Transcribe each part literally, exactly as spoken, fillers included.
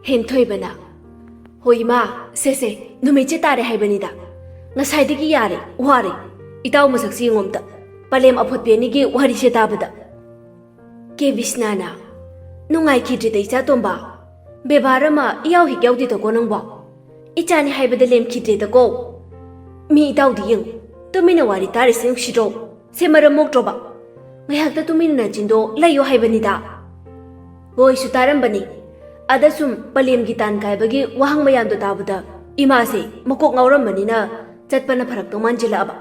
ꯍꯦꯟꯊꯣꯏꯕꯅ, "ꯍꯣꯏ ꯏꯃꯥ, ꯁꯦ ꯁꯦ, ꯅꯨꯃꯤꯠꯁꯦ ꯇꯥꯔꯦ ꯍꯥꯏꯕꯅꯤꯗ꯫ ꯉꯁꯥꯏꯗꯒꯤ ꯌꯥꯔꯦ, ꯋꯥꯔꯦ꯫ ꯏꯇꯥꯎ ꯃꯁꯛꯁꯤ ꯌꯦꯡꯉꯣꯝꯇ꯫ ꯄꯂꯦꯝ ꯑꯐꯣꯠꯄꯤ ꯑꯅꯤꯒꯤ ꯋꯥꯔꯤꯁꯦ ꯇꯥꯕꯗ"꯫ ꯀꯦ ꯕꯤꯁꯅꯥꯅ, "ꯅꯨꯡꯉꯥꯏꯈꯤꯗ꯭ꯔꯦꯗ ꯏꯆꯥ ꯇꯣꯝꯕ꯫ ꯕꯦꯕꯥꯔ ꯑꯃ ꯏꯌꯥꯎ ꯍꯦꯛ ꯌꯥꯎꯗꯦꯗꯀꯣ ꯅꯪꯕꯣ꯫ ꯏꯆꯥꯅꯤ ꯍꯥꯏꯕꯗ ꯂꯦꯝꯈꯤꯗ꯭ꯔꯦꯗꯀꯣ꯫ ꯃꯤ ꯏꯇꯥꯎꯗꯤ ꯌꯦꯡꯉꯨ, ꯇꯨꯃꯤꯟꯅ ꯋꯥꯔꯤ ꯇꯥꯔꯤꯁꯤ ꯅꯨꯡꯁꯤꯗ꯭ꯔꯣ? ꯁꯦ ꯃꯔꯝ ꯃꯣꯛꯇ꯭ꯔꯣꯕ? ꯉꯥꯏꯍꯥꯛꯇ ꯇꯨꯃꯤꯟꯅ ꯅꯆꯤꯟꯗꯣ ꯂꯩꯌꯣ ꯍꯥꯏꯕꯅꯤꯗ"꯫ ꯍꯣꯏꯁꯨ ꯇꯥꯔꯝꯕꯅꯤ꯫ ꯑꯗ ꯁꯨꯝ ꯄꯂꯦꯝꯒꯤ ꯇꯥꯟ ꯀꯥꯏꯕꯒꯤ ꯋꯥꯍꯪ ꯃꯌꯥꯝꯗꯣ ꯇꯥꯕꯗ ꯏꯃꯥꯁꯦ ꯃꯀꯣꯛ ꯉꯥꯎꯔꯝꯕꯅꯤꯅ ꯆꯠꯄꯅ ꯐꯔꯛꯇꯧ ꯃꯥꯟꯁꯤꯜꯂꯛꯑꯕ꯫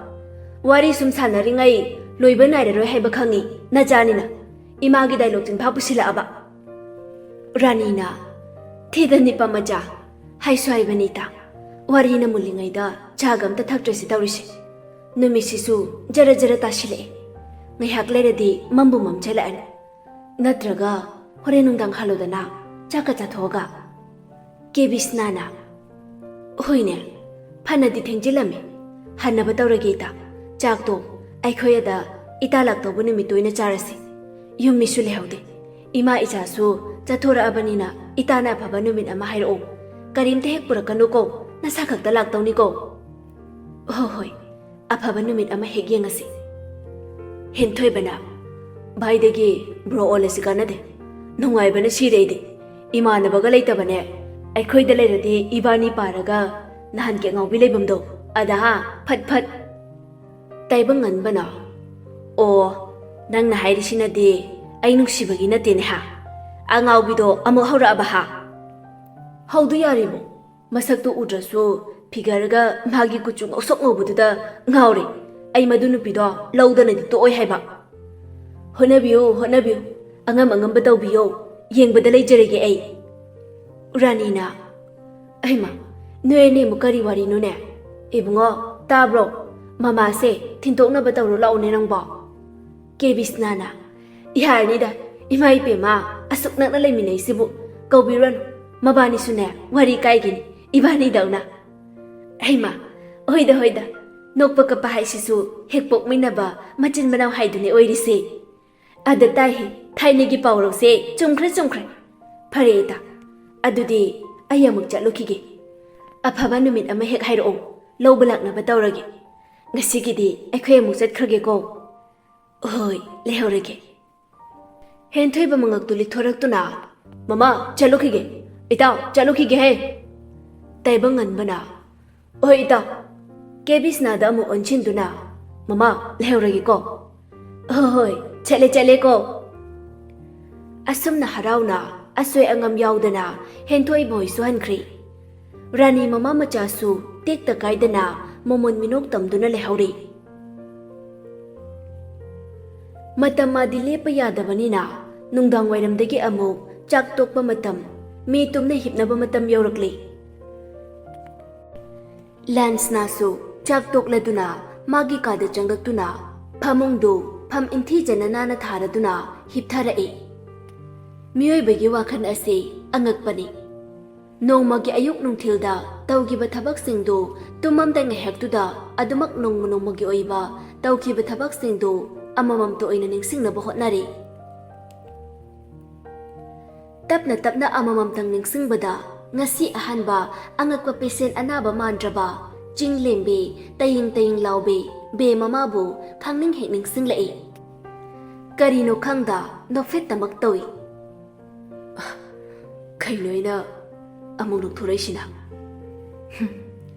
ꯋꯥꯔꯤ ꯁꯨꯝ ꯁꯥꯟꯅꯔꯤꯉꯩ ꯂꯣꯏꯕ ꯅꯥꯏꯔꯔꯣꯏ ꯍꯥꯏꯕ ꯈꯪꯉꯤ ꯅꯆꯥꯅꯤꯅ꯫ ꯏꯃꯥꯒꯤ ꯗꯥꯏꯂꯣꯛ ꯆꯤꯟꯐꯥ ꯄꯨꯁꯤꯜꯂꯛꯑꯕ꯫ ꯔꯥꯅꯤꯅ, "ꯊꯤꯗ ꯅꯤꯄꯥ ꯃꯆꯥ, ꯍꯥꯏꯁꯨ ꯍꯥꯏꯕꯅꯤ ꯏꯇꯥ, ꯋꯥꯔꯤꯅ ꯃꯨꯜꯂꯤꯉꯩꯗ ꯆꯥꯒ ꯑꯝꯇ ꯊꯛꯇ꯭ꯔꯁꯤ ꯇꯧꯔꯤꯁꯦ꯫ ꯅꯨꯃꯤꯠꯁꯤꯁꯨ ꯖꯔ ꯖꯔ ꯇꯥꯁꯤꯜꯂꯛꯑꯦ꯫ ꯉꯥꯏꯍꯥꯛ ꯂꯩꯔꯗꯤ ꯃꯝꯕꯨ ꯃꯝꯁꯤꯜꯂꯛꯑꯅꯤ꯫ ꯅꯠꯇ꯭ꯔꯒ ꯍꯣꯔꯦꯟ ꯅꯨꯡꯗꯥꯡ ꯍꯜꯂꯣꯗꯅ, ꯆꯥꯛꯀ ꯆꯥꯊꯣꯛꯑꯒ"꯫ ꯀꯦ ꯕꯤꯁꯅꯥꯅ, "ꯍꯣꯏꯅꯦ, ꯐꯅꯗꯤ ꯊꯦꯡꯖꯤꯜꯂꯝꯃꯤ꯫ ꯍꯟꯅꯕ ꯇꯧꯔꯒꯦ ꯏꯇꯥ꯫ ꯆꯥꯛꯇꯣ ꯑꯩꯈꯣꯏ ꯑꯗ ꯏꯇꯥ ꯂꯥꯛꯇꯧꯕ ꯅꯨꯃꯤꯠꯇ ꯑꯣꯏꯅ ꯆꯥꯔꯁꯤ꯫ ꯌꯨꯝ ꯃꯤꯁꯨ ꯂꯩꯍꯧꯗꯦ꯫ ꯏꯃꯥ ꯏꯆꯥꯁꯨ ꯆꯠꯊꯣꯔꯛꯑꯕꯅꯤꯅ ꯏꯇꯥꯅ ꯑꯐꯕ ꯅꯨꯃꯤꯠ ꯑꯃ ꯍꯥꯏꯔꯛꯑꯣ꯫ ꯀꯔꯤꯝꯇ ꯍꯦꯛ ꯄꯨꯔꯛꯀꯅꯨꯀꯣ, ꯅꯁꯥ ꯈꯛꯇ ꯂꯥꯛꯇꯧꯅꯤꯀꯣ"꯫ "ꯍꯣ ꯍꯣꯏ, ꯑꯐꯕ ꯅꯨꯃꯤꯠ ꯑꯃ ꯍꯦꯛ ꯌꯦꯡꯉꯁꯤ"꯫ ꯍꯦꯟꯊꯣꯏꯕꯅ, "ꯚꯥꯏꯗꯒꯤ ꯕ꯭ꯔꯣ ꯑꯣꯜꯂꯁꯤ ꯀꯥꯟꯅꯗꯦ꯫ ꯅꯨꯡꯉꯥꯏꯕꯅ ꯁꯤꯔꯦ ꯑꯩꯗꯤ꯫ ꯏꯃꯥꯟꯅꯕꯒ ꯂꯩꯇꯕꯅꯦ꯫ ꯑꯩꯈꯣꯏꯗ ꯂꯩꯔꯗꯤ ꯏꯕꯥꯅꯤ ꯄꯥꯔꯒ ꯅꯍꯥꯟꯒꯤ ꯑꯉꯥꯎꯕꯤ ꯂꯩꯐꯝꯗꯣ ꯑꯗ ꯍꯥ ꯐꯠ ꯐꯠ"꯫ ꯇꯥꯏꯕꯪꯉꯟꯕꯅ, "ꯑꯣ, ꯅꯪꯅ ꯍꯥꯏꯔꯤꯁꯤꯅꯗꯤ ꯑꯩ ꯅꯨꯡꯁꯤꯕꯒꯤ ꯅꯠꯇꯦꯅꯦ ꯍꯥ? ꯑꯉꯥꯎꯕꯤꯗꯣ ꯑꯃꯨꯛ ꯍꯧꯔꯛꯑꯕ ꯍꯥ?" "ꯍꯧꯗ ꯌꯥꯔꯤꯕꯣ? ꯃꯁꯛꯇꯣ ꯎꯗ꯭ꯔꯁꯨ ꯐꯤꯒꯔꯒ ꯃꯥꯒꯤ ꯀꯨꯆꯨ ꯉꯧꯁꯣꯛ ꯉꯧꯕꯗꯨꯗ ꯉꯥꯎꯔꯦ꯫ ꯑꯩ ꯃꯗꯨ ꯅꯨꯄꯤꯗꯣ ꯂꯧꯗꯅꯗꯤ ꯇꯣꯛꯑꯣꯏ ꯍꯥꯏꯕ"꯫ "ꯍꯣꯠꯅꯕꯤꯌꯨ, ꯍꯣꯠꯅꯕꯤꯌꯨ꯫ ꯑꯉꯝ ꯑꯉꯝꯕ ꯇꯧꯕꯤꯌꯣ꯫ ꯌꯦꯡꯕꯗ ꯂꯩꯖꯔꯒꯦ ꯑꯩ"꯫ ꯔꯥꯅꯤꯅ, "ꯑꯩꯃ, ꯅꯣꯏ ꯑꯅꯤꯃꯨꯛ ꯀꯔꯤ ꯋꯥꯔꯤꯅꯣꯅꯦ? ꯏꯕꯨꯡꯉꯣ, ꯇꯥꯕ꯭ꯔꯣ? ꯃꯃꯥꯁꯦ ꯊꯤꯟꯗꯣꯛꯅꯕ ꯇꯧꯔꯣ ꯂꯥꯛꯑꯣꯅꯦ ꯅꯪꯕꯣ"꯫ ꯀꯦ ꯕꯤꯁꯅꯥꯅ, "ꯌꯥꯔꯅꯤꯗ, ꯏꯃꯥ ꯏꯕꯦꯝꯃ, ꯑꯁꯨꯛ ꯅꯛꯅ ꯂꯩꯃꯤꯟꯅꯩꯁꯤꯕꯨ꯫ ꯀꯧꯕꯤꯔꯨꯔꯅꯨ꯫ ꯃꯕꯥꯅꯤꯁꯨꯅꯦ ꯋꯥꯔꯤ ꯀꯥꯏꯒꯤꯅꯤ, ꯏꯕꯥꯅꯤꯗꯧꯅ"꯫ ꯍꯩꯃ, ꯍꯣꯏꯗ ꯍꯣꯏꯗ, ꯅꯣꯛꯄ ꯀꯞꯄ ꯍꯥꯏꯁꯤꯁꯨ ꯍꯦꯛ ꯄꯣꯛꯃꯤꯟꯅꯕ ꯃꯆꯤꯟ ꯃꯅꯥꯎ ꯍꯥꯏꯗꯨꯅꯤ ꯑꯣꯏꯔꯤꯁꯦ꯫ ꯑꯗ ꯇꯥꯏꯍꯦ, ꯊꯥꯏꯅꯒꯤ ꯄꯥꯎꯔꯧꯁꯦ ꯆꯨꯝꯈ꯭ꯔꯦ ꯆꯨꯝꯈ꯭ꯔꯦ꯫ ꯐꯔꯦ ꯏꯇꯥ, "ꯑꯗꯨꯗꯤ ꯑꯩ ꯑꯃꯨꯛ ꯆꯠꯂꯨꯈꯤꯒꯦ꯫ ꯑꯐꯕ ꯅꯨꯃꯤꯠ ꯑꯃ ꯍꯦꯛ ꯍꯥꯏꯔꯛꯑꯣ, ꯂꯧꯕ ꯂꯥꯛꯅꯕ ꯇꯧꯔꯒꯦ꯫ ꯉꯁꯤꯒꯤꯗꯤ ꯑꯩꯈꯣꯏ ꯑꯃꯨꯛ ꯆꯠꯈ꯭ꯔꯒꯦꯀꯣ꯫" "ꯍꯣꯏ, ꯂꯩꯍꯧꯔꯒꯦ꯫" ꯍꯦꯟꯊꯣꯏꯕ ꯃꯉꯛꯇꯨ ꯂꯤꯊꯣꯔꯛꯇꯨꯅ, "ꯃꯃꯥ, ꯆꯠꯂꯨꯈꯤꯒꯦ꯫ ꯏꯇꯥꯎ, ꯆꯠꯂꯨꯈꯤꯒꯦ ꯍꯦ꯫" ꯇꯥꯏꯕꯪ ꯉꯟꯕꯅ, "ꯍꯣꯏ ꯏꯇꯥꯎ, ꯀꯦꯕꯤꯁꯅꯥꯗ ꯑꯃꯨꯛ ꯑꯣꯟꯁꯤꯟꯗꯨꯅ, ꯃꯃꯥ, ꯂꯩꯍꯧꯔꯒꯦꯀꯣ꯫" "ꯍꯣꯏ ꯍꯣꯏ, ꯆꯠꯂꯦ ꯆꯠꯂꯦꯀꯣ꯫" ꯑꯁꯨꯝꯅ ꯍꯔꯥꯎꯅ ꯑꯁꯣꯏ ꯑꯉꯥꯝ ꯌꯥꯎꯗꯅ ꯍꯦꯟꯊꯣꯏꯕ ꯍꯣꯏꯁꯨ ꯍꯟꯈ꯭ꯔꯦ꯫ ꯔꯥꯅꯤ ꯃꯃꯥ ꯃꯆꯥꯁꯨ ꯇꯦꯛꯇ ꯀꯥꯏꯗꯅ ꯃꯃꯣꯟ ꯃꯤꯅꯣꯛ ꯇꯝꯗꯨꯅ ꯂꯩꯍꯧꯔꯤ꯫ ꯃꯇꯝ ꯃꯥꯗꯤ ꯂꯦꯞꯄ ꯌꯥꯗꯕꯅꯤꯅ ꯅꯨꯡꯗꯥꯡ ꯋꯥꯏꯔꯝꯗꯒꯤ ꯑꯃꯨꯛ ꯆꯥꯛ ꯇꯣꯛꯄ ꯃꯇꯝ, ꯃꯤ ꯇꯨꯝꯅ ꯍꯤꯞꯅꯕ ꯃꯇꯝ ꯌꯧꯔꯛꯂꯤ꯫ ꯂꯥꯟꯁꯅꯥꯁꯨ ꯆꯥꯛ ꯇꯣꯛꯂꯗꯨꯅ ꯃꯥꯒꯤ ꯀꯥꯗ ꯆꯪꯂꯛꯇꯨꯅ ꯐꯃꯨꯡꯗꯨ ꯐꯝ ꯏꯟꯊꯤꯖꯅ ꯅꯥꯟꯅ ꯊꯥꯔꯗꯨꯅ ꯍꯤꯞꯊꯔꯛꯏ꯫ ꯃꯤꯑꯣꯏꯕꯒꯤ ꯋꯥꯈꯜ ꯑꯁꯤ ꯑꯉꯛꯄꯅꯤ꯫ ꯅꯣꯡꯃꯒꯤ ꯑꯌꯨꯛ ꯅꯨꯡꯊꯤꯜꯗ ꯇꯧꯈꯤꯕ ꯊꯕꯛꯁꯤꯡꯗꯨ ꯇꯨꯝꯃꯝꯗꯥꯏ ꯉꯥꯏꯍꯥꯛꯇꯨꯗ ꯑꯗꯨꯃꯛ ꯅꯣꯡꯃ ꯅꯣꯡꯃꯒꯤ ꯑꯣꯏꯕ ꯇꯧꯈꯤꯕ ꯊꯕꯛꯁꯤꯡꯗꯨ ꯑꯃꯃꯝꯇ ꯑꯣꯏꯅ ꯅꯤꯡꯁꯤꯡꯅꯕ ꯍꯣꯠꯅꯔꯤ꯫ ꯇꯞꯅ ꯇꯞꯅ ꯑꯃꯃꯝꯇꯪ ꯅꯤꯡꯁꯤꯡꯕꯗ ꯉꯁꯤ ꯑꯍꯥꯟꯕ ꯑꯉꯛꯄ ꯄꯦꯁꯦꯟ ꯑꯅꯥꯕ ꯃꯥꯟꯗ꯭ꯔꯕ, ꯆꯤꯡ ꯂꯦꯝꯕꯤ, ꯇꯌꯤꯡ ꯇꯌꯤꯡ ꯂꯥꯎꯕꯤ ꯕꯦ ꯃꯃꯥꯕꯨ ꯈꯪꯅꯤꯡ ꯍꯦꯛ ꯅꯤꯡꯁꯤꯡꯂꯛꯏ꯫ ꯀꯔꯤꯅꯣ ꯈꯪꯗ ꯅꯣꯛꯐꯦꯠꯇꯃꯛ ꯇꯧꯏ꯫ "ꯀꯩꯅꯣ ꯑꯩꯅ ꯑꯃꯨꯛ ꯂꯧꯊꯣꯔꯛꯏꯁꯤꯅ? ꯍꯨꯝ,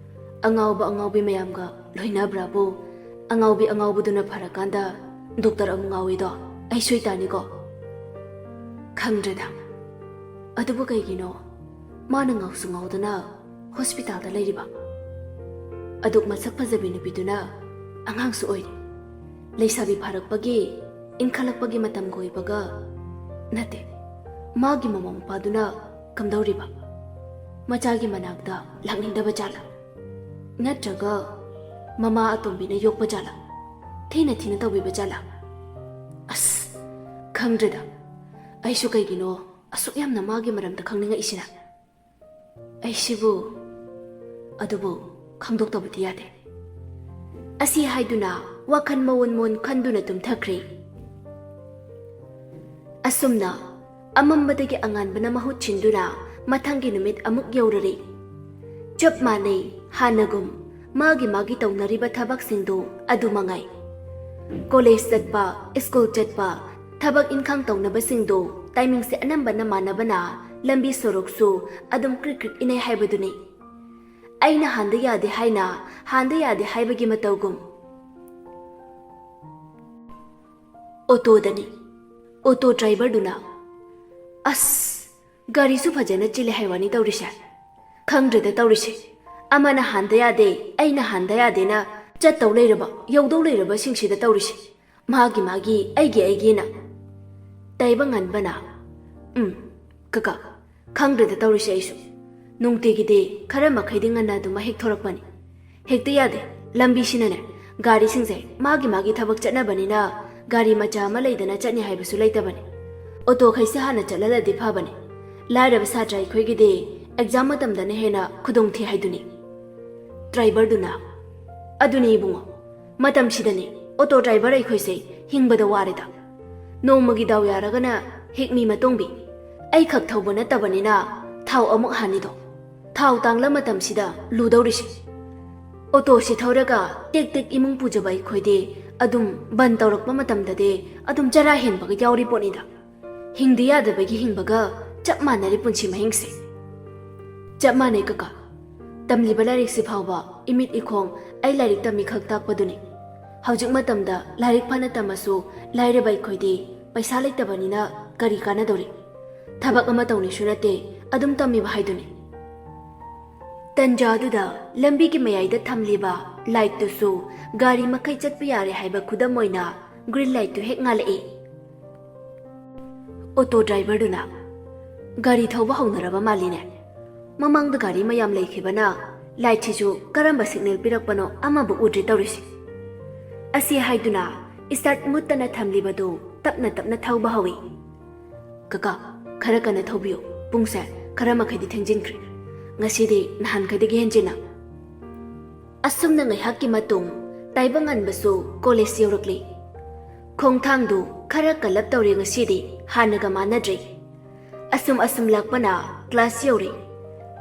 ꯑꯉꯥꯎꯕ ꯑꯉꯥꯎꯕꯤ ꯃꯌꯥꯝꯒ ꯂꯣꯏꯅꯕ꯭ꯔꯥꯕꯨ? ꯑꯉꯥꯎꯕꯤ ꯑꯉꯥꯎꯕꯗꯨꯅ ꯐꯔꯀꯥꯟꯗ ꯗꯣꯛꯇꯔ ꯑꯃꯨꯛ ꯉꯥꯎꯏꯗꯣ ꯑꯩ ꯁꯣꯏ ꯇꯥꯅꯤꯀꯣ?" ꯈꯪꯗ꯭ꯔꯦꯗ꯫ ꯑꯗꯨꯕꯨ ꯀꯩꯒꯤꯅꯣ ꯃꯥꯅ ꯉꯥꯎꯁꯨ ꯉꯥꯎꯗꯅ ꯍꯣꯁꯄꯤꯇꯥꯜꯗ ꯂꯩꯔꯤꯕ? ꯑꯗꯨꯛ ꯃꯁꯛ ꯐꯖꯕꯤ ꯅꯨꯄꯤꯗꯨꯅ ꯑꯉꯥꯡꯁꯨ ꯑꯣꯏꯔꯤ꯫ ꯂꯩꯁꯥꯕꯤ ꯐꯥꯔꯛꯄꯒꯤ, ꯏꯟꯈꯠꯂꯛꯄꯒꯤ ꯃꯇꯝꯒ ꯑꯣꯏꯕꯒ ꯅꯠꯇꯦ꯫ ꯃꯥꯒꯤ ꯃꯃꯥ ꯃꯄꯥꯗꯨꯅ ꯀꯝꯗꯧꯔꯤꯕ? ꯃꯆꯥꯒꯤ ꯃꯅꯥꯛꯇ ꯂꯥꯛꯅꯤꯡꯗꯕ ꯖꯥꯠꯂꯥ? ꯅꯠꯇ꯭ꯔꯒ ꯃꯃꯥ ꯑꯇꯣꯝꯕꯤꯅ ꯌꯣꯛꯄ ꯖꯥꯠꯂꯥ? ꯊꯤꯅ ꯊꯤꯅ ꯇꯧꯕꯤꯕ ꯖꯥꯠꯂꯥ? ꯑꯁ, ꯈꯪꯗ꯭ꯔꯦꯗ꯫ ꯑꯩꯁꯨ ꯀꯩꯒꯤꯅꯣ ꯑꯁꯨꯛ ꯌꯥꯝꯅ ꯃꯥꯒꯤ ꯃꯔꯝꯗ ꯈꯪꯅꯤꯡꯉꯛꯏꯁꯤꯅ? ꯑꯩꯁꯤꯕꯨ, ꯑꯗꯨꯕꯨ ꯈꯪꯗꯣꯛꯇꯕꯗꯤ ꯌꯥꯗꯦ꯫ ꯑꯁꯤ ꯍꯥꯏꯗꯨꯅ ꯋꯥꯈꯜ ꯃꯑꯣꯟ ꯃꯑꯣꯟ ꯈꯟꯗꯨꯅ ꯇꯨꯝꯊꯈ꯭ꯔꯦ꯫ ꯑꯁꯨꯝꯅ ꯑꯃꯝꯕꯗꯒꯤ ꯑꯉꯥꯟꯕꯅ ꯃꯍꯨꯠ ꯁꯤꯟꯗꯨꯅ ꯃꯊꯪꯒꯤ ꯅꯨꯃꯤꯠ ꯑꯃꯨꯛ ꯌꯧꯔꯔꯦ꯫ ꯆꯞ ꯃꯥꯟꯅꯩ, ꯍꯥꯟꯅꯒꯨꯝ ꯃꯥꯒꯤ ꯃꯥꯒꯤ ꯇꯧꯅꯔꯤꯕ ꯊꯕꯛꯁꯤꯡꯗꯨ ꯑꯗꯨ ꯃꯉꯥꯏ꯫ ꯀꯣꯂꯦꯖ ꯆꯠꯄ, ꯁ꯭ꯀꯨꯜ ꯆꯠꯄ, ꯊꯕꯛ ꯏꯟꯈꯥꯡ ꯇꯧꯅꯕꯁꯤꯡꯗꯨ ꯇꯥꯏꯃꯤꯡꯁꯦ ꯑꯅꯝꯕꯅ ꯃꯥꯟꯅꯕꯅ ꯂꯝꯕꯤ ꯁꯣꯔꯣꯛꯁꯨ ꯑꯗꯨꯝ ꯀ꯭ꯔꯤꯛ ꯀ꯭ꯔꯤꯛ ꯏꯅꯩ ꯍꯥꯏꯕꯗꯨꯅꯤ꯫ ꯑꯩꯅ ꯍꯥꯟꯗ ꯌꯥꯗꯦ ꯍꯥꯏꯅ ꯍꯥꯟꯗ ꯌꯥꯗꯦ ꯍꯥꯏꯕꯒꯤ ꯃꯇꯧꯒꯨꯝ꯫ ꯑꯣꯇꯣꯗꯅꯤ꯫ ꯑꯣꯇꯣ ꯗ꯭ꯔꯥꯏꯚꯔꯗꯨꯅ, "ꯑꯁ, ꯒꯥꯔꯤꯁꯨ ꯐꯖꯅ ꯆꯤꯜꯂꯦ ꯍꯥꯏ ꯋꯥꯅꯤ ꯇꯧꯔꯤꯁꯦ꯫ ꯈꯪꯗ꯭ꯔꯦꯗ ꯇꯧꯔꯤꯁꯦ꯫ ꯑꯃꯅ ꯍꯥꯟꯗ ꯌꯥꯗꯦ, ꯑꯩꯅ ꯍꯥꯟꯗ ꯌꯥꯗꯦꯅ ꯆꯠꯇꯧ ꯂꯩꯔꯕ, ꯌꯧꯗꯧ ꯂꯩꯔꯕꯁꯤꯡꯁꯤꯗ ꯇꯧꯔꯤꯁꯦ꯫ ꯃꯥꯒꯤ ꯃꯥꯒꯤ, ꯑꯩꯒꯤ ꯑꯩꯒꯤꯅ"꯫ ꯇꯥꯏꯕꯪꯉꯥꯟꯕꯅ, "ꯎꯝ, ꯀꯀꯥ, ꯈꯪꯗ꯭ꯔꯦꯗ ꯇꯧꯔꯤꯁꯦ ꯑꯩꯁꯨ꯫ ꯅꯨꯡꯇꯤꯒꯤꯗꯤ ꯈꯔ ꯃꯈꯩꯗꯤ ꯉꯟꯅ ꯑꯗꯨꯝ ꯍꯦꯛ ꯊꯣꯔꯛꯄꯅꯤ꯫ ꯍꯦꯛꯇ ꯌꯥꯗꯦ꯫ ꯂꯝꯕꯤꯁꯤꯅꯅꯦ, ꯒꯥꯔꯤꯁꯤꯡꯁꯦ ꯃꯥꯒꯤ ꯃꯥꯒꯤ ꯊꯕꯛ ꯆꯠꯅꯕꯅꯤꯅ ꯒꯥꯔꯤ ꯃꯆꯥ ꯑꯃ ꯂꯩꯗꯅ ꯆꯠꯅꯤ ꯍꯥꯏꯕꯁꯨ ꯂꯩꯇꯕꯅꯤ꯫ ꯑꯣꯇꯣꯈꯩꯁꯦ ꯍꯥꯟꯅ ꯆꯠꯍꯜꯂꯗꯤ ꯐꯕꯅꯤ꯫ ꯂꯥꯏꯔꯕ ꯁꯥꯇ꯭ꯔ ꯑꯩꯈꯣꯏꯒꯤꯗꯤ ꯑꯦꯛꯖꯥꯝ ꯃꯇꯝꯗꯅ ꯍꯦꯟꯅ ꯈꯨꯗꯣꯡꯊꯤ ꯍꯥꯏꯗꯨꯅꯤ"꯫ ꯗ꯭ꯔꯥꯏꯚꯔꯗꯨꯅ, "ꯑꯗꯨꯅꯤ ꯏꯕꯨꯡꯉꯣ, ꯃꯇꯝꯁꯤꯗꯅꯤ ꯑꯣꯇꯣ ꯗ꯭ꯔꯥꯏꯚꯔ ꯑꯩꯈꯣꯏꯁꯦ ꯍꯤꯡꯕꯗ ꯋꯥꯔꯦꯗ꯫ ꯅꯣꯡꯃꯒꯤ ꯗꯥꯎ ꯌꯥꯔꯒꯅ ꯍꯤꯛ ꯃꯤ ꯃꯇꯣꯡꯕꯤ, ꯑꯩꯈꯛ ꯊꯧꯕ ꯅꯠꯇꯕꯅꯤꯅ ꯊꯥꯎ ꯑꯃꯨꯛ ꯍꯥꯟꯅꯤꯗꯣ꯫ ꯊꯥꯎ ꯇꯥꯡꯂ ꯃꯇꯝꯁꯤꯗ ꯂꯨꯗꯧꯔꯤꯁꯦ꯫ ꯑꯣꯇꯣꯁꯤ ꯊꯧꯔꯒ ꯇꯦꯛ ꯇꯦꯛ ꯏꯃꯨꯡ ꯄꯨꯖꯕ ꯑꯩꯈꯣꯏꯗꯤ ꯑꯗꯨꯝ ꯕꯟ ꯇꯧꯔꯛꯄ ꯃꯇꯝꯗꯗꯤ ꯑꯗꯨꯝ ꯆꯔꯥ ꯍꯦꯟꯕꯒ ꯌꯥꯎꯔꯤ ꯄꯣꯠꯅꯤꯗ꯫ ꯍꯤꯡꯗ ꯌꯥꯗꯕꯒꯤ ꯍꯤꯡꯕꯒ ꯆꯞ ꯃꯥꯟꯅꯔꯦ ꯄꯨꯟꯁꯤ ꯃꯍꯤꯡꯁꯦ"꯫ "ꯆꯞ ꯃꯥꯟꯅꯩ ꯀꯀꯥ꯫ ꯇꯝꯂꯤꯕ ꯂꯥꯏꯔꯤꯛꯁꯤ ꯐꯥꯎꯕ ꯏꯃꯤꯠ ꯏꯈꯣꯡ ꯑꯩ ꯂꯥꯏꯔꯤꯛ ꯇꯝꯃꯤ ꯈꯛ ꯇꯥꯛꯄꯗꯨꯅꯤ꯫ ꯍꯧꯖꯤꯛ ꯃꯇꯝꯗ ꯂꯥꯏꯔꯤꯛ ꯐꯅ ꯇꯝꯃꯁꯨ ꯂꯥꯏꯔꯕ ꯑꯩꯈꯣꯏꯗꯤ ꯄꯩꯁꯥ ꯂꯩꯇꯕꯅꯤꯅ ꯀꯔꯤ ꯀꯥꯟꯅꯗꯧꯔꯤ? ꯊꯕꯛ ꯑꯃ ꯇꯧꯅꯤꯁꯨ ꯅꯠꯇꯦ, ꯑꯗꯨꯝ ꯇꯝꯃꯤꯕ ꯍꯥꯏꯗꯨꯅꯤ"꯫ ꯇꯟꯖꯥꯗꯨꯗ ꯂꯝꯕꯤꯒꯤ ꯃꯌꯥꯏꯗ ꯊꯝꯂꯤꯕ ꯂꯥꯏꯠꯇꯨꯁꯨ ꯒꯥꯔꯤ ꯃꯈꯩ ꯆꯠꯄ ꯌꯥꯔꯦ ꯍꯥꯏꯕ ꯈꯨꯗꯝ ꯑꯣꯏꯅ ꯒ꯭ꯔꯤꯟ ꯂꯥꯏꯠꯇꯨ ꯍꯦꯛ ꯉꯥꯜꯂꯛꯏ꯫ ꯑꯣꯇꯣ ꯗ꯭ꯔꯥꯏꯚꯔꯗꯨꯅ, "ꯒꯥꯔꯤ ꯊꯧꯕ ꯍꯧꯅꯔꯕ ꯃꯥꯜꯂꯤꯅꯦ꯫ ꯃꯃꯥꯡꯗ ꯒꯥꯔꯤ ꯃꯌꯥꯝ ꯂꯩꯈꯤꯕꯅ ꯂꯥꯏꯠꯁꯤꯁꯨ ꯀꯔꯝꯕ ꯁꯤꯒꯅꯦꯜ ꯄꯤꯔꯛꯄꯅꯣ ꯑꯃꯕꯨ ꯎꯗ꯭ꯔꯦ ꯇꯧꯔꯤꯁꯦ"꯫ ꯑꯁꯤ ꯍꯥꯏꯗꯨꯅ ꯏꯁꯇꯥꯔꯠ ꯃꯨꯠꯇꯅ ꯊꯝꯂꯤꯕꯗꯨ ꯇꯞꯅ ꯇꯞꯅ ꯊꯧꯕ ꯍꯧꯏ꯫ "ꯀꯀꯥ, ꯈꯔ ꯀꯟꯅ ꯊꯧꯕꯤꯌꯨ꯫ ꯄꯨꯡꯁꯦ ꯈꯔ ꯃꯈꯩꯗꯤ ꯊꯦꯡꯖꯤꯟꯈ꯭ꯔꯦ꯫ ꯉꯁꯤꯗꯤ ꯅꯍꯥꯟꯈꯩꯗꯒꯤ ꯍꯦꯟꯖꯤꯟꯅ"꯫ ꯑꯁꯨꯝꯅ ꯉꯥꯏꯍꯥꯛꯀꯤ ꯃꯇꯨꯡ ꯇꯥꯏꯕꯪꯉꯥꯟꯕꯁꯨ ꯀꯣꯂꯦꯖ ꯌꯧꯔꯛꯂꯤ꯫ ꯈꯣꯡꯊꯥꯡꯗꯨ ꯈꯔ ꯀꯜꯂꯞ ꯇꯧꯔꯦ ꯉꯁꯤꯗꯤ, ꯍꯥꯟꯅꯒ ꯃꯥꯟꯅꯗ꯭ꯔꯦ꯫ ꯑꯁꯨꯝ ꯑꯁꯨꯝ ꯂꯥꯛꯄꯅ ꯀ꯭ꯂꯥꯁ ꯌꯧꯔꯦ꯫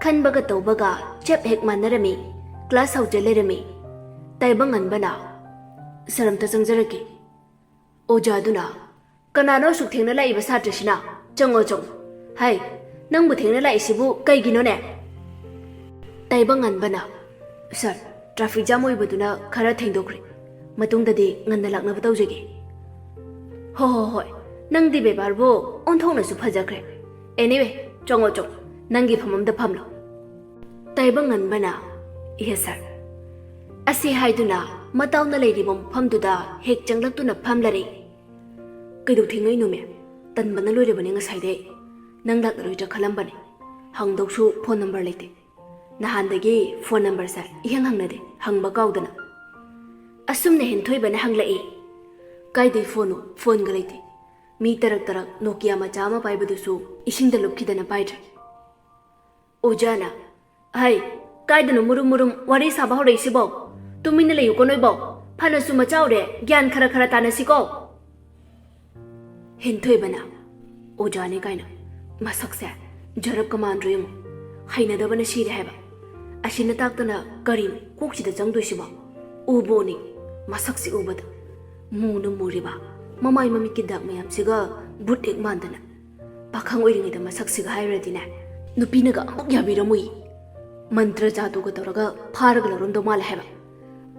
ꯈꯟꯕꯒ ꯇꯧꯕꯒ ꯆꯞ ꯍꯦꯛ ꯃꯥꯟꯅꯔꯝꯃꯤ꯫ ꯀ꯭ꯂꯥꯁ ꯍꯧꯖ ꯂꯩꯔꯝꯃꯤ꯫ ꯇꯥꯏꯕꯪ ꯉꯟꯕꯅ, "ꯁꯥꯔ, ꯑꯝꯇ ꯆꯪꯖꯔꯛꯀꯦ꯫" ꯑꯣꯖꯥꯗꯨꯅ, "ꯀꯅꯥꯅꯣ ꯑꯁꯨꯛ ꯊꯦꯡꯅ ꯂꯥꯛꯏꯕ ꯁꯥꯇ꯭ꯔꯁꯤꯅ? ꯆꯪꯉꯣ, ꯆꯪꯉꯣ꯫ ꯍꯥꯏ, ꯅꯪꯕꯨ ꯊꯦꯡꯅ ꯂꯥꯛꯏꯁꯤꯕꯨ ꯀꯩꯒꯤꯅꯣꯅꯦ?" ꯇꯥꯏꯕꯪ ꯉꯟꯕꯅ, "ꯁꯥꯔ, ꯇ꯭ꯔꯥꯐꯤꯛ ꯖꯥꯝ ꯑꯣꯏꯕꯗꯨꯅ ꯈꯔ ꯊꯦꯡꯗꯣꯛꯈ꯭ꯔꯦ꯫ ꯃꯇꯨꯡꯗꯗꯤ ꯉꯟꯅ ꯂꯥꯛꯅꯕ ꯇꯧꯖꯒꯦ꯫" "ꯍꯣ, ꯍꯣ, ꯍꯣꯏ꯫ ꯅꯪꯗꯤ ꯕꯦꯕꯥꯔꯕꯨ ꯑꯣꯟꯊꯣꯛꯅꯁꯨ ꯐꯖꯈ꯭ꯔꯦ꯫ Anyway, ꯆꯪꯉꯣ, ꯆꯪꯉꯣ꯫ ꯅꯪꯒꯤ ꯐꯝꯐꯝꯗ ꯐꯝꯂꯣ꯫" ꯇꯥꯏꯕꯪ ꯉꯟꯕꯅ, "Yes, sir꯫" ꯑꯁꯤ ꯍꯥꯏꯗꯨꯅ ꯃꯇꯥꯎꯅ ꯂꯩꯔꯤꯕ ꯃꯐꯝꯗꯨꯗ ꯍꯦꯛ ꯆꯪꯂꯛꯇꯨꯅ ꯐꯝꯂꯔꯦ꯫ "ꯀꯩꯗꯧ ꯊꯦꯡꯉꯛꯏꯅꯣꯃꯦ? ꯇꯟꯕꯅ ꯂꯣꯏꯔꯕꯅꯦ ꯉꯁꯥꯏꯗꯩ꯫ ꯅꯪ ꯂꯥꯛꯂꯔꯣꯏꯗ꯭ꯔꯥ ꯈꯜꯂꯝꯕꯅꯦ꯫ ꯍꯪꯗꯧꯁꯨ ꯐꯣꯟ ꯅꯝꯕꯔ ꯂꯩꯇꯦ꯫ ꯅꯍꯥꯟꯗꯒꯤ ꯐꯣꯟ ꯅꯝꯕꯔꯁꯦ ꯏꯍꯪ ꯍꯪꯅꯗꯦ, ꯍꯪꯕ ꯀꯥꯎꯗꯅ꯫" ꯑꯁꯨꯝꯅ ꯍꯦꯟꯊꯣꯏꯕꯅ ꯍꯪꯂꯛꯏ꯫ "ꯀꯥꯏꯗꯩ ꯐꯣꯟꯅꯣ? ꯐꯣꯟꯒ ꯂꯩꯇꯦ꯫ ꯃꯤ ꯇꯔꯛ ꯇꯔꯛ ꯅꯣꯀꯤꯌꯥ ꯃꯆꯥ ꯑꯃ ꯄꯥꯏꯕꯗꯨꯁꯨ ꯏꯁꯤꯡꯗ ꯂꯨꯞꯈꯤꯗꯅ ꯄꯥꯏꯗ꯭ꯔꯦ꯫" ꯑꯣꯖꯥꯅ, "ꯍꯩ, ꯀꯥꯏꯗꯅꯣ ꯃꯨꯔꯨꯝ ꯃꯨꯔꯨꯝ ꯋꯥꯔꯤ ꯁꯥꯕ ꯍꯧꯔꯛꯏꯁꯤꯕꯣ? ꯇꯨꯃꯤꯟꯅ ꯂꯩꯌꯨꯀꯣ ꯅꯣꯏꯕꯣ꯫ ꯐꯅꯁꯨ ꯃꯆꯥ ꯑꯣꯏꯔꯦ, ꯒ꯭ꯌꯥꯟ ꯈꯔ ꯈꯔ ꯇꯥꯅꯁꯤꯀꯣ꯫" ꯍꯦꯟꯊꯣꯏꯕꯅ, "ꯑꯣꯖꯥꯅꯤ ꯀꯥꯏꯅ꯫ ꯃꯁꯛꯁꯦ ꯖꯔꯞꯀ ꯃꯥꯟꯗ꯭ꯔꯣ ꯌꯦꯡꯉꯨ꯫ ꯍꯩꯅꯗꯕꯅ ꯁꯤꯔꯦ ꯍꯥꯏꯕ꯫ ꯑꯁꯤꯅ ꯇꯥꯛꯇꯅ ꯀꯔꯤꯅꯣ ꯀꯣꯛꯁꯤꯗ ꯆꯪꯗꯣꯏꯁꯤꯕꯣ? ꯎꯕꯣꯅꯤ, ꯃꯁꯛꯁꯤ ꯎꯕꯗ꯫ ꯃꯨꯅ ꯃꯨꯔꯤꯕ, ꯃꯃꯥꯏ ꯃꯃꯤꯠꯀꯤ ꯗꯥꯛ ꯃꯌꯥꯝꯁꯤꯒ ꯕꯨꯠ ꯍꯦꯛ ꯃꯥꯟꯗꯅ꯫ ꯄꯥꯈꯪ ꯑꯣꯏꯔꯤꯉꯩꯗ ꯃꯁꯛꯁꯤꯒ ꯍꯥꯏꯔꯨꯔꯗꯤꯅꯦ, ꯅꯨꯄꯤꯅꯒ ꯑꯃꯨꯛ ꯌꯥꯕꯤꯔꯝꯃꯣꯏ꯫ ꯃꯟꯇ꯭ꯔ ꯖꯥꯗꯨꯒ ꯇꯧꯔꯒ ꯐꯥꯔꯒ ꯂꯧꯔꯝꯗꯧ ꯃꯥꯜꯂꯦ ꯍꯥꯏꯕ꯫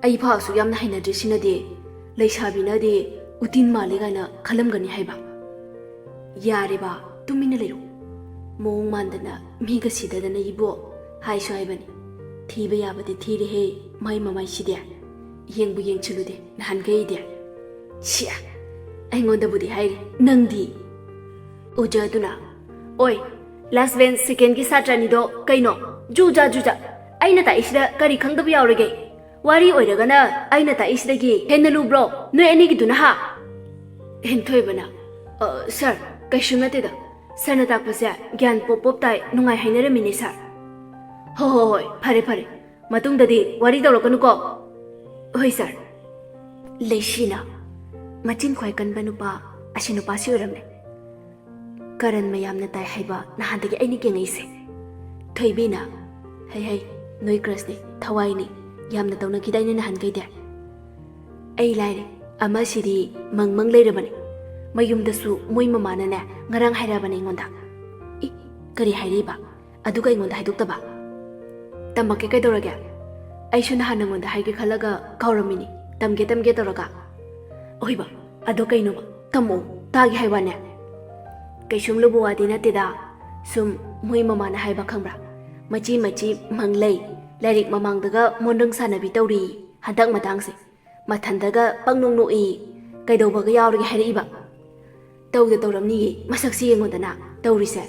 ꯑꯩ ꯐꯥꯎꯁꯨ ꯌꯥꯝꯅ ꯍꯩꯅꯗ꯭ꯔꯤꯁꯤꯅꯗꯤ ꯂꯩꯁꯥꯕꯤꯅꯗꯤ ꯎꯇꯤꯟ ꯃꯥꯜꯂꯤ ꯀꯥꯏꯅ ꯈꯜꯂꯝꯒꯅꯤ ꯍꯥꯏꯕ꯫" "ꯌꯥꯔꯦꯕ, ꯇꯨꯃꯤꯟꯅ ꯂꯩꯔꯣ꯫ ꯃꯑꯣꯡ ꯃꯥꯟꯗꯅ ꯃꯤꯒ ꯁꯤꯗꯗꯅ ꯏꯕꯣ꯫ ꯍꯥꯏꯁꯨ ꯍꯥꯏꯕꯅꯤ, ꯊꯤꯕ ꯌꯥꯕꯗꯤ ꯊꯤꯔꯦꯍꯦ, ꯃꯥꯏ ꯃꯃꯥꯏꯁꯤꯗꯤ꯫ ꯌꯦꯡꯕꯨ ꯌꯦꯡꯁꯤꯜꯂꯨꯗꯦ ꯅꯍꯥꯟꯈꯩꯗꯤ꯫ ꯁꯤꯌꯥ, ꯑꯩꯉꯣꯟꯗꯕꯨꯗꯤ ꯍꯥꯏꯔꯤ, ꯅꯪꯗꯤ?" ꯑꯣꯖꯥꯗꯨꯅ, "ꯑꯣꯏ, ꯂꯥꯁ ꯕꯦꯟꯁ ꯁꯦꯀꯦꯟꯒꯤ ꯁꯥꯇ꯭ꯔ ꯑꯅꯤꯗꯣ ꯀꯩꯅꯣ? ꯖꯨ ꯖꯥ, ꯖꯨ ꯖꯥ꯫ ꯑꯩꯅ ꯇꯥꯛꯏꯁꯤꯗ ꯀꯔꯤ ꯈꯪꯗꯕ ꯌꯥꯎꯔꯒꯦ? ꯋꯥꯔꯤ ꯑꯣꯏꯔꯒꯅ ꯑꯩꯅ ꯇꯥꯛꯏꯁꯤꯗꯒꯤ ꯍꯦꯟꯅ ꯂꯨꯕ꯭ꯔꯣ ꯅꯣꯏ ꯑꯅꯤꯒꯤꯗꯨꯅ, ꯍꯥ?" ꯍꯦꯟꯊꯣꯏꯕꯅ, "ꯑ, ꯁꯥꯔ, ꯀꯩꯁꯨ ꯅꯠꯇꯦꯗ꯫ ꯁꯥꯔꯅ ꯇꯥꯛꯄꯁꯦ ꯒ꯭ꯌꯥꯟ ꯄꯣꯞ ꯄꯣꯞ ꯇꯥꯏ, ꯅꯨꯡꯉꯥꯏ ꯍꯥꯏꯅꯔꯝꯃꯤꯅꯦ, ꯁꯥꯔ꯫" "ꯍꯣ, ꯍꯣ, ꯍꯣꯏ, ꯐꯔꯦ, ꯐꯔꯦ꯫ ꯃꯇꯨꯡꯗꯗꯤ ꯋꯥꯔꯤ ꯇꯧꯔꯛꯀꯅꯨꯀꯣ꯫" "ꯍꯣꯏ, ꯁꯥꯔ꯫" ꯂꯩꯁꯤꯅ ꯃꯆꯤꯟ ꯈ꯭ꯋꯥꯏ ꯀꯟꯕ ꯅꯨꯄꯥ ꯑꯁꯤ ꯅꯨꯄꯥꯁꯤ ꯑꯣꯏꯔꯝꯃꯦ꯫ ꯀꯔꯟ ꯃꯌꯥꯝꯅ ꯇꯥꯏ ꯍꯥꯏꯕ ꯅꯍꯥꯟꯗꯒꯤ ꯑꯩꯅ ꯌꯦꯡꯉꯛꯏꯁꯦ꯫ ꯊꯣꯏꯕꯤꯅ, "ꯍꯩ ꯍꯩ, ꯅꯣꯏ crushꯅꯤ, ꯊꯋꯥꯏꯅꯤ, ꯌꯥꯝꯅ ꯇꯧꯅꯈꯤꯗꯥꯏꯅꯦ ꯅꯍꯥꯟꯈꯩꯗꯤ?" ꯑꯩ ꯂꯥꯏꯔꯤ, ꯑꯃꯁꯤꯗꯤ ꯃꯪ ꯃꯪ ꯂꯩꯔꯕꯅꯤ꯫ ꯃꯌꯨꯝꯗꯁꯨ ꯃꯣꯏ ꯃꯃꯥꯅꯅꯦ ꯉꯔꯥꯡ ꯍꯥꯏꯔꯛꯑꯕꯅꯦ ꯑꯩꯉꯣꯟꯗ꯫ "ꯏ, ꯀꯔꯤ ꯍꯥꯏꯔꯛꯏꯕ? ꯑꯗꯨꯒ ꯑꯩꯉꯣꯟꯗ ꯍꯥꯏꯗꯣꯛꯇꯕ?" "ꯇꯝꯃꯛꯀꯦ ꯀꯩꯗꯧꯔꯒꯦ? ꯑꯩꯁꯨ ꯅꯍꯥꯟ ꯅꯉꯣꯟꯗ ꯍꯥꯏꯒꯦ ꯈꯜꯂꯒ ꯀꯥꯎꯔꯝꯃꯤꯅꯤ, ꯇꯝꯒꯦ ꯇꯝꯒꯦ ꯇꯧꯔꯒ꯫" "ꯑꯣꯏꯕ, ꯑꯗꯣ ꯀꯩꯅꯣꯕ? ꯇꯝꯃꯛꯑꯣ, ꯇꯥꯒꯦ ꯍꯥꯏ ꯋꯥꯅꯦ꯫" "ꯀꯩꯁꯨꯝ ꯂꯨꯕ ꯋꯥꯗꯤ ꯅꯠꯇꯦꯗ꯫ ꯁꯨꯝ ꯃꯣꯏ ꯃꯃꯥꯅ ꯍꯥꯏꯕ ꯈꯪꯕ꯭ꯔꯥ? ꯃꯆꯤ ꯃꯆꯤ ꯃꯪ ꯂꯩ, ꯂꯥꯏꯔꯤꯛ ꯃꯃꯥꯡꯗꯒ ꯃꯣꯟꯗ꯭ꯔꯪ ꯁꯥꯟꯅꯕꯤ ꯇꯧꯔꯤ ꯍꯟꯗꯛ ꯃꯇꯥꯡꯁꯦ꯫ ꯃꯊꯟꯗꯒ ꯄꯪꯅꯣꯛ ꯅꯣꯛꯏ꯫ ꯀꯩꯗꯧꯕꯒ ꯌꯥꯎꯔꯒꯦ ꯍꯥꯏꯔꯛꯏꯕ?" "ꯇꯧꯗ ꯇꯧꯔꯝꯅꯤꯌꯦ, ꯃꯁꯛꯁꯤ ꯌꯦꯡꯉꯣꯗꯅ ꯇꯧꯔꯤꯁꯦ꯫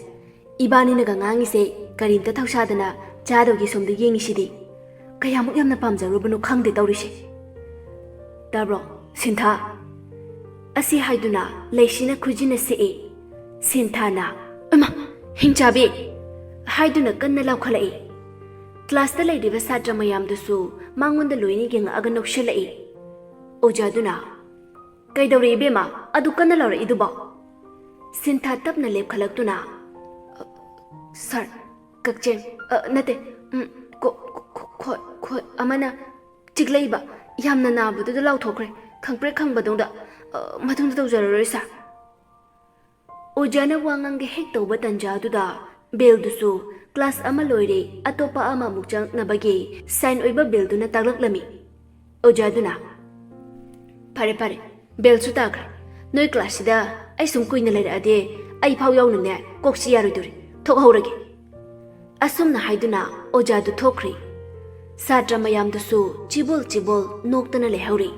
ꯏꯕꯥꯅꯤꯅꯒ ꯉꯥꯡꯉꯤꯁꯦ ꯀꯔꯤꯝꯇ ꯊꯧꯁꯥꯗꯅ ꯆꯥꯗꯧꯒꯤ ꯁꯣꯝꯗ ꯌꯦꯡꯉꯤꯁꯤꯗꯤ꯫ ꯀꯌꯥꯃꯨꯛ ꯌꯥꯝꯅ ꯄꯥꯝꯖꯔꯨꯕꯅꯣ ꯈꯪꯗꯦ ꯇꯧꯔꯤꯁꯦ꯫" "ꯇꯥꯕ꯭ꯔꯣ, ꯁꯤꯟꯊꯥ?" ꯑꯁꯤ ꯍꯥꯏꯗꯨꯅ ꯂꯩꯁꯤꯅ ꯈꯨꯖꯤꯟꯅ ꯁꯤꯛꯏ꯫ ꯁꯤꯟꯊꯥꯅ, "ꯑꯃ, ꯍꯤꯡꯆꯥꯕꯤ!" ꯍꯥꯏꯗꯨꯅ ꯀꯟꯅ ꯂꯥꯎꯈꯠꯂꯛꯏ꯫ Classꯇ ꯂꯩꯔꯤꯕ ꯁꯥꯇ꯭ꯔ ꯃꯌꯥꯝꯗꯨꯁꯨ ꯃꯉꯣꯟꯗ ꯂꯣꯏꯅ ꯌꯦꯡꯉꯛꯑꯒ ꯅꯣꯛꯁꯤꯜꯂꯛꯏ꯫ ꯑꯣꯖꯥꯗꯨꯅ, "ꯀꯩꯗꯧꯔꯦ ꯏꯕꯦꯝꯃ, ꯑꯗꯨ ꯀꯟꯅ ꯂꯥꯎꯔꯛꯏꯗꯨꯕꯣ?" ꯁꯤꯟꯊꯥ ꯇꯞꯅ ꯂꯦꯞꯈꯠꯂꯛꯇꯨꯅ, "ꯁꯥꯔ, ꯀꯛꯆꯦꯡ, ꯑ, ꯅꯠꯇꯦ, ꯎꯝ, ꯀꯣ-, ꯈꯣ-, ꯈꯣ-, ꯈꯣꯏ ꯑꯃꯅ ꯆꯤꯛꯂꯛꯏꯕ, ꯌꯥꯝꯅ ꯅꯥꯕꯗꯨꯗ ꯂꯥꯎꯊꯣꯛꯈ꯭ꯔꯦ, ꯈꯪꯄ꯭ꯔꯦꯛ ꯈꯪꯕꯗꯧꯗ꯫ ꯑ, ꯃꯇꯨꯡꯗ ꯇꯧꯖꯔꯔꯣꯏ, ꯁꯥꯔ꯫" ꯑꯣꯖꯥꯅ ꯋꯥ ꯉꯥꯡꯒꯦ ꯍꯦꯛ ꯇꯧꯕ ꯇꯟꯖꯥꯗꯨꯗ bellꯗꯨꯁꯨ class ꯑꯃ ꯂꯣꯏꯔꯦ, ꯑꯇꯣꯞꯄ ꯑꯃꯃꯨꯛ ꯆꯪꯉꯛꯅꯕꯒꯤ sign ꯑꯣꯏꯕ bellꯗꯨꯅ ꯇꯥꯛꯂꯛꯂꯝꯃꯤ꯫ ꯑꯣꯖꯥꯗꯨꯅ, "ꯐꯔꯦ, ꯐꯔꯦ, bellꯁꯨ ꯇꯥꯈ꯭ꯔꯦ꯫ ꯅꯣꯏ classꯁꯤꯗ ꯑꯩ ꯁꯨꯝ ꯀꯨꯏꯅ ꯂꯩꯔꯛꯑꯗꯤ ꯑꯩ ꯐꯥꯎ ꯌꯥꯎꯅꯅꯦ ꯀꯣꯛꯁꯤ ꯌꯥꯔꯣꯏꯗꯧꯔꯤ꯫ ꯊꯣꯛꯍꯧꯔꯒꯦ꯫" ꯑꯁꯨꯝꯅ ꯍꯥꯏꯗꯨꯅ ꯑꯣꯖꯥꯗꯨ ꯊꯣꯛꯈ꯭ꯔꯦ꯫ ꯁꯥꯇ꯭ꯔ ꯃꯌꯥꯝꯗꯨꯁꯨ ꯆꯤꯕꯣꯜ ꯆꯤꯕꯣꯜ ꯅꯣꯛꯇꯅ ꯂꯩꯍꯧꯔꯤ꯫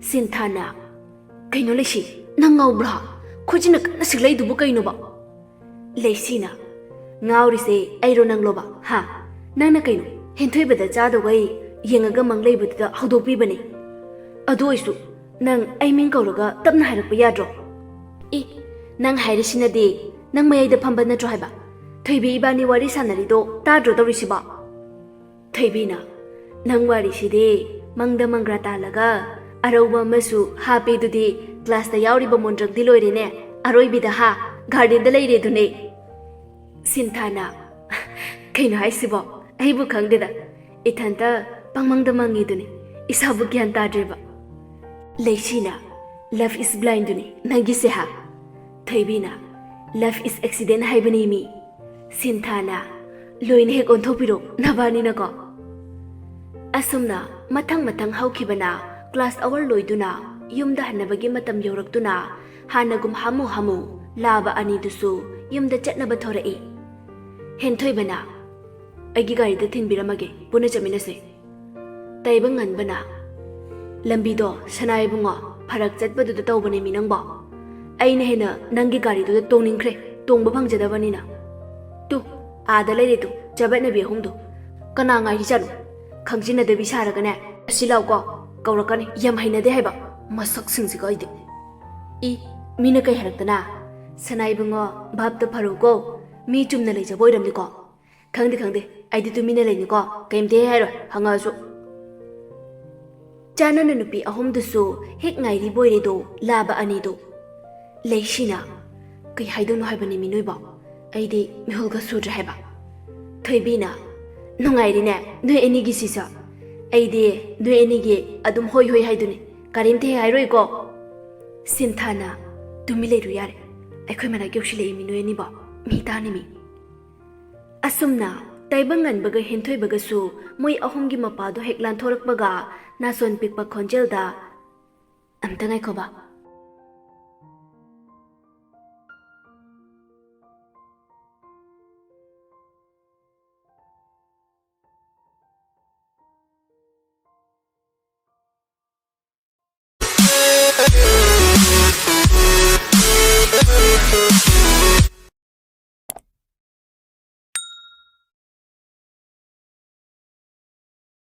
ꯁꯤꯟꯊꯥꯅ, "ꯀꯩꯅꯣ ꯂꯩꯁꯤ, ꯅꯪ ꯉꯥꯎꯕ꯭ꯔꯥ? ꯈꯨꯖꯤꯟꯅ ꯀꯟꯅ ꯁꯤꯛꯂꯛꯏꯗꯨꯕꯨ ꯀꯩꯅꯣꯕ?" ꯂꯩꯁꯤꯅ, "ꯉꯥꯎꯔꯤꯁꯦ ꯑꯩꯔꯣ ꯅꯪꯂꯣꯕ? ꯍꯥ? ꯅꯪꯅ ꯀꯩꯅꯣ, ꯍꯦꯟꯊꯣꯏꯕꯗ ꯆꯥꯗꯧꯒꯩ ꯌꯦꯡꯉꯒ ꯃꯪ ꯂꯩꯕꯗꯨꯗ ꯍꯧꯗꯣꯛꯄꯤꯕꯅꯦ꯫ ꯑꯗꯨ ꯑꯣꯏꯁꯨ ꯅꯪ ꯑꯩ ꯃꯤꯡ ꯀꯧꯔꯒ ꯇꯞꯅ ꯍꯥꯏꯔꯛꯄ ꯌꯥꯗ꯭ꯔꯣ?" "ꯏ, ꯅꯪ ꯍꯥꯏꯔꯤꯁꯤꯅꯗꯤ ꯅꯪ ꯃꯌꯥꯏꯗ ꯐꯝꯕ ꯅꯠꯇ꯭ꯔꯣ ꯍꯥꯏꯕ? ꯊꯣꯏꯕꯤ ꯏꯕꯥꯅꯤ ꯋꯥꯔꯤ ꯁꯥꯟꯅꯔꯤꯗꯣ ꯇꯥꯗ꯭ꯔꯣ ꯇꯧꯔꯤꯁꯤꯕꯣ?" ꯊꯣꯏꯕꯤꯅ, "ꯅꯪ ꯋꯥꯔꯤꯁꯤꯗꯤ ꯃꯪꯗ ꯃꯪꯒ꯭ꯔꯥ ꯇꯥꯜꯂꯒ ꯑꯔꯧꯕ ꯑꯃꯁꯨ ꯍꯥꯞꯄꯦꯗꯨꯗꯤ꯫ Classꯇ ꯌꯥꯎꯔꯤꯕ ꯃꯣꯟꯗ꯭ꯔꯪꯗꯤ ꯂꯣꯏꯔꯦꯅꯦ, ꯑꯔꯣꯏꯕꯤꯗ ꯍꯥ?" ꯒꯥꯔꯗꯦꯟꯗ ꯂꯩꯔꯦꯗꯨꯅꯦ꯫ ꯁꯤꯟꯊꯥꯅ, "ꯀꯩꯅꯣ ꯍꯥꯏꯁꯤꯕꯣ? ꯑꯩꯕꯨ ꯈꯪꯗꯦꯗ, ꯏꯊꯟꯇ ꯄꯪꯃꯪꯗ ꯃꯪꯉꯤꯗꯨꯅꯤ, ꯏꯁꯥꯕꯨ ꯒ꯭ꯌꯥꯟ ꯇꯥꯗ꯭ꯔꯦꯕ꯫ ꯂꯩꯁꯤꯅ, "Love is blindꯗꯨꯅꯤ ꯅꯪꯒꯤꯁꯦ ꯍꯥ?" ꯊꯣꯏꯕꯤꯅ, "Love is accident ꯍꯥꯏꯕꯅꯤ ꯃꯤ꯫" ꯁꯤꯟꯊꯥꯅ, "ꯂꯣꯏꯅ ꯍꯦꯛ ꯑꯣꯟꯊꯣꯛꯄꯤꯔꯣ ꯅꯕꯥꯅꯤꯅꯀꯣ꯫" ꯑꯁꯨꯝꯅ ꯃꯊꯪ ꯃꯊꯪ ꯍꯧꯈꯤꯕꯅ class hour ꯂꯣꯏꯗꯨꯅ ꯌꯨꯝꯗ ꯍꯟꯅꯕꯒꯤ ꯃꯇꯝ ꯌꯧꯔꯛꯇꯨꯅ ꯍꯥꯟꯅꯒꯨꯝ ꯍꯥꯃꯨ ꯍꯥꯃꯨ ꯂꯥꯕ ꯑꯅꯤꯗꯨꯁꯨ ꯌꯨꯝꯗ ꯆꯠꯅꯕ ꯊꯣꯔꯛꯏ꯫ ꯍꯦꯟꯊꯣꯏꯕꯅ, "ꯑꯩꯒꯤ ꯒꯥꯔꯤꯗ ꯊꯤꯟꯕꯤꯔꯝꯃꯒꯦ, ꯄꯨꯟꯅ ꯆꯠꯃꯤꯟꯅꯁꯦ꯫" ꯇꯥꯏꯕꯪꯉꯟꯕꯅ, "ꯂꯝꯕꯤꯗꯣ ꯁꯅꯥ ꯏꯕꯨꯡꯉꯣ, ꯐꯔꯛ ꯆꯠꯄꯗꯨꯗ ꯇꯧꯕꯅꯦ ꯃꯤ ꯅꯪꯕꯣ꯫ ꯑꯩꯅ ꯍꯦꯟꯅ ꯅꯪꯒꯤ ꯒꯥꯔꯤꯗꯨꯗ ꯇꯣꯡꯅꯤꯡꯈ꯭ꯔꯦ, ꯇꯣꯡꯕ ꯐꯪꯖꯗꯕꯅꯤꯅ꯫ ꯇꯨ, ꯑꯥꯗ ꯂꯩꯔꯦ ꯇꯨ, ꯆꯕꯠꯅꯕꯤ ꯑꯍꯨꯝꯗꯣ꯫ ꯀꯅꯥ ꯉꯥꯏꯔꯤꯖꯥꯠꯅꯣ? ꯈꯪꯖꯤꯟꯅꯗꯕꯤ ꯁꯥꯔꯒꯅꯦ, ꯑꯁꯤ ꯂꯥꯎꯀꯣ, ꯀꯧꯔꯛꯀꯅꯤ, ꯌꯥꯝ ꯍꯩꯅꯗꯦ ꯍꯥꯏꯕ, ꯃꯁꯛꯁꯤꯡꯁꯤꯒ ꯑꯩꯗꯤ꯫ ꯏ, ꯃꯤꯅ ꯀꯩ ꯍꯥꯏꯔꯛꯇꯅ? ꯁꯅꯥ ꯏꯕꯨꯡꯉꯣ, ꯚꯥꯞꯇꯣ ꯐꯔꯨꯀꯣ, ꯃꯤ ꯆꯨꯝꯅ ꯂꯩꯖꯕ ꯑꯣꯏꯔꯝꯅꯤꯀꯣ꯫ ꯈꯪꯗꯦ, ꯈꯪꯗꯦ, ꯑꯩꯗꯤ ꯇꯨꯃꯤꯟꯅ ꯂꯩꯅꯤꯀꯣ, ꯀꯩꯝꯇ ꯍꯦꯛ ꯍꯥꯏꯔꯣꯏ, ꯍꯪꯉꯛꯑꯁꯨ꯫" ꯆꯥꯅꯅ ꯅꯨꯄꯤ ꯑꯍꯨꯝꯗꯨꯁꯨ ꯍꯦꯛ ꯉꯥꯏꯔꯤ ꯕꯣꯏꯔꯦꯗꯣ, ꯂꯥꯕ ꯑꯅꯤꯗꯣ꯫ ꯂꯩꯁꯤꯅ, "ꯀꯩ ꯍꯥꯏꯗꯣꯏꯅꯣ ꯍꯥꯏꯕꯅꯤ ꯃꯤ ꯅꯣꯏꯕꯣ? ꯑꯩꯗꯤ ꯃꯤꯍꯨꯜꯒ ꯁꯨꯗ꯭ꯔꯦ ꯍꯥꯏꯕ꯫" ꯊꯣꯏꯕꯤꯅ, "ꯅꯨꯡꯉꯥꯏꯔꯤꯅꯦ ꯅꯣꯏ ꯑꯅꯤꯒꯤ ꯁꯤꯁꯨ꯫ ꯑꯩꯗꯤ ꯅꯣꯏ ꯑꯅꯤꯒꯤ ꯑꯗꯨꯝ ꯍꯣꯏ ꯍꯣꯏ ꯍꯥꯏꯗꯨꯅꯤ, ꯀꯔꯤꯝꯇ ꯍꯦꯛ ꯍꯥꯏꯔꯣꯏꯀꯣ꯫" ꯁꯤꯟꯊꯥꯅ, "ꯇꯨꯃꯤꯟ ꯂꯩꯔꯨ ꯌꯥꯔꯦ, ꯑꯩꯈꯣꯏ ꯃꯅꯥꯛ ꯌꯧꯁꯤꯜꯂꯛꯏ ꯃꯤ ꯅꯣꯏ ꯑꯅꯤꯕꯣ, ꯃꯤ ꯇꯥꯅꯤ ꯃꯤ꯫" ꯑꯁꯨꯝꯅ ꯇꯥꯏꯕꯪꯉꯟꯕꯒ ꯍꯦꯟꯊꯣꯏꯕꯒꯁꯨ ꯃꯣꯏ ꯑꯍꯨꯝꯒꯤ ꯃꯄꯥꯗꯣ ꯍꯦꯛ ꯂꯥꯟꯊꯣꯔꯛꯄꯒ ꯅꯥꯁꯣꯟ ꯄꯤꯛꯄ ꯈꯣꯟꯖꯦꯜꯗ, "ꯑꯝꯇ ꯉꯥꯏꯈꯣꯕ,